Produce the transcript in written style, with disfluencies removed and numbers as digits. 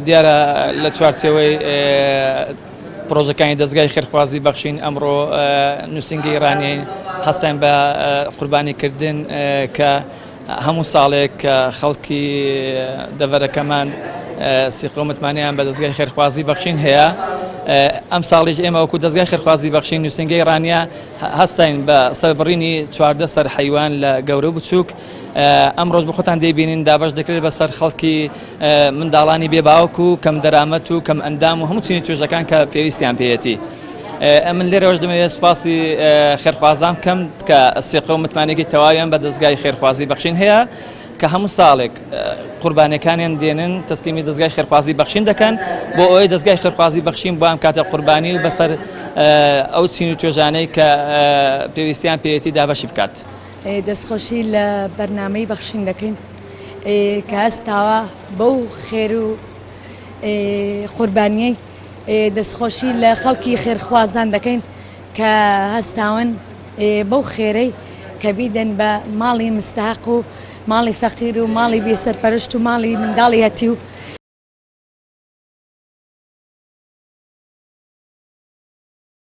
دیارە لە چوارچێوەی پرۆژەکانی دەزگای خێرخوازی بەخشین ئەمڕۆ نووسینگەی ڕانیەی هەستان بە قوربانیکردن کە هەموو ساڵێک کە خەڵکی دەڤەرەکەمان سیقە و متمانەیان بە دەزگای خێرخوازی بەخشین هەیە ئەم ساڵیش ئێمە وەکو دەزگای خێرخوازی بەخشین نووسینگەی ڕانیە هەستاین بە سەربڕینی 14 سەر حەیوان لە گەورە و بچووک ئەمڕۆش بە خۆتان دەیبینین دابەش دەکرێت بەسەر خەڵکی منداڵانی بێ باوک و کەم دەرامەت و کەم ئەندام و هەموو چینی توێژەکان کە پێویستیان پێیەتی. ئەمن لێرەوەش دەمەوێت سوپاسی خێرخوازان بکەم کە سێقە و متمانێکی تەواویان بە دەزگای خێرخوازی بەخشین هەیە کە هەموو ساڵێک قوربانەکانیان دێنن تەسلیمی دەزگای خێرخوازی بەخشین دەکەن بۆ ئەوەی دەزگای خێرخوازی بەخشین بۆ ئەم کاتە قوربانی و بەسەر ئەو چین و توێژانەی کە پێویستیان پێیەتی دابەشی بکات. دەستخۆشی لە بەرنامەی بەخشین دەکەین کە هەستاوە بەو خێر و قوربانیەی دەستخۆشی لە خەڵکی خێرخوازان دەکەین کە هەستاون بەو خێرەی کە بیدەن بە ماڵی مستحق و ماڵی فەقیر و ماڵی بێسەرپەرشت و ماڵی منداڵی هەتیو.